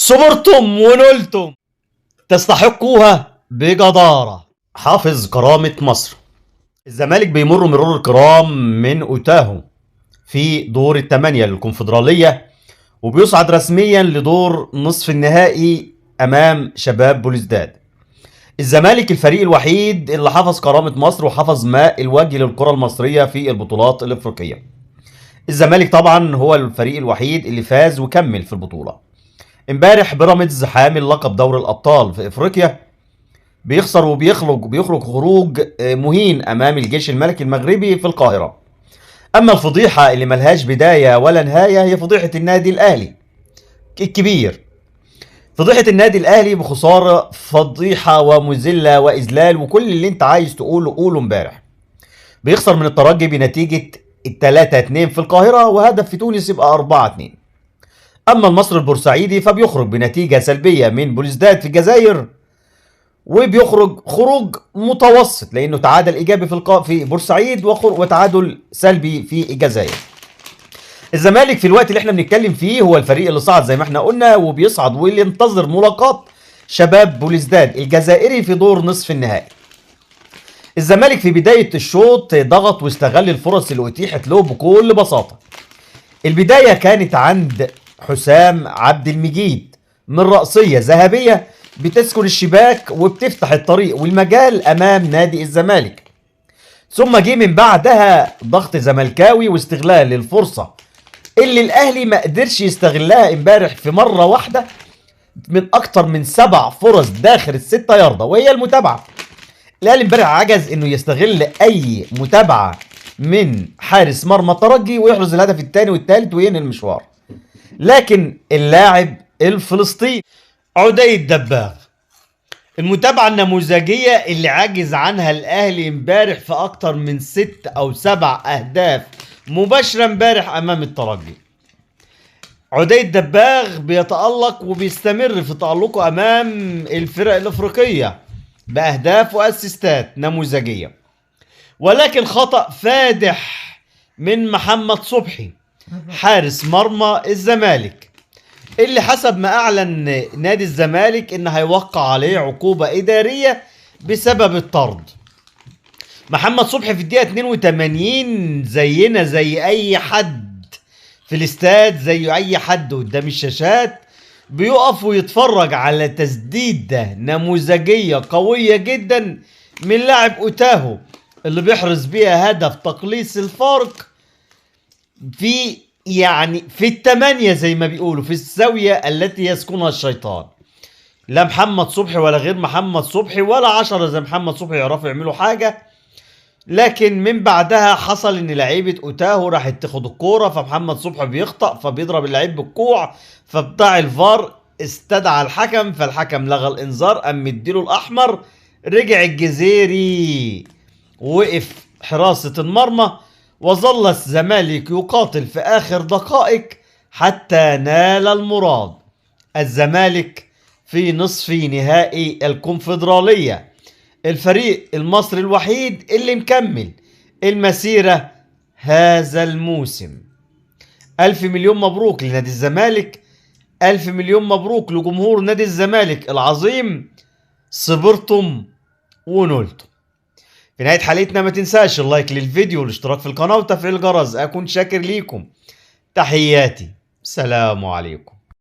صبرتم ونلتم، تستحقوها بجدارة. حافظ كرامة مصر. الزمالك بيمر مرور الكرام من أوتاهو في دور الثمانية للكونفدرالية، وبيصعد رسميا لدور نصف النهائي أمام شباب بولوزداد. الزمالك الفريق الوحيد اللي حفظ كرامة مصر وحفظ ماء الوجه للكرة المصرية في البطولات الإفريقية. الزمالك طبعا هو الفريق الوحيد اللي فاز وكمل في البطولة. امبارح بيراميدز حامل لقب دوري الأبطال في إفريقيا بيخسر وبيخرج خروج مهين أمام الجيش الملكي المغربي في القاهرة. أما الفضيحة اللي ملهاش بداية ولا نهاية هي فضيحة النادي الأهلي الكبير. فضيحة النادي الأهلي بخسارة فضيحة ومذلة وإذلال وكل اللي انت عايز تقوله قوله. امبارح بيخسر من الترجي بنتيجة 3-2 في القاهرة، وهدف في تونس يبقى 4-2. أما المصري البورسعيدي فبيخرج بنتيجة سلبية من بولزداد في الجزائر، وبيخرج خروج متوسط لأنه تعادل إيجابي في بورسعيد وتعادل سلبي في الجزائر. الزمالك في الوقت اللي احنا بنتكلم فيه هو الفريق اللي صعد زي ما احنا قلنا وبيصعد، واللي ينتظر ملاقاة شباب بولزداد الجزائري في دور نصف النهائي. الزمالك في بداية الشوط ضغط واستغل الفرص اللي اتيحت له بكل بساطة. البداية كانت عند حسام عبد المجيد من رأسية ذهبية بتسكن الشباك وبتفتح الطريق والمجال أمام نادي الزمالك. ثم جه من بعدها ضغط زملكاوي واستغلال للفرصة اللي الأهلي ما قدرش يستغلها امبارح في مرة واحدة من أكتر من 7 فرص داخل ال6 ياردة، وهي المتابعة. الأهلي امبارح عجز إنه يستغل أي متابعة من حارس مرمى الترجي ويحرز الهدف الثاني والثالث وينهي المشوار. لكن اللاعب الفلسطيني عدي الدباغ، المتابعة النموذجية اللي عجز عنها الأهلي امبارح في أكتر من 6 أو 7 أهداف مباشرة امبارح أمام الترجي. عدي الدباغ بيتألق وبيستمر في تألقه أمام الفرق الأفريقية بأهداف وأسيستات نموذجية، ولكن خطأ فادح من محمد صبحي حارس مرمى الزمالك، اللي حسب ما أعلن نادي الزمالك إن هيوقع عليه عقوبة إدارية بسبب الطرد. محمد صبحي في الدقيقة 82 زينا زي أي حد في الاستاد، زي أي حد قدام الشاشات، بيقف ويتفرج على تسديدة نموذجية قوية جدا من لاعب أوتاهو اللي بيحرز بيها هدف تقليص الفارق في في الثمانية زي ما بيقولوا، في الزاوية التي يسكنها الشيطان. لا محمد صبحي ولا غير محمد صبحي ولا 10 زي محمد صبحي يعرفوا يعملوا حاجة. لكن من بعدها حصل ان لعيبة اوتاهو راحت تاخد الكورة، فمحمد صبحي بيخطأ فبيضرب اللعيب بالكوع، فبتاع الفار استدعى الحكم، فالحكم لغى الانذار قام مديله الاحمر. رجع الجزيري ووقف حراسة المرمى، وظل الزمالك يقاتل في آخر دقائق حتى نال المراد. الزمالك في نصف نهائي الكونفدرالية، الفريق المصري الوحيد اللي مكمل المسيرة هذا الموسم. 1000 مليون مبروك لنادي الزمالك، 1000 مليون مبروك لجمهور نادي الزمالك العظيم. صبرتم ونلتم. في نهاية حلقتنا ما تنساش اللايك للفيديو والاشتراك في القناة وتفعيل الجرس. أكون شاكر ليكم. تحياتي، سلام عليكم.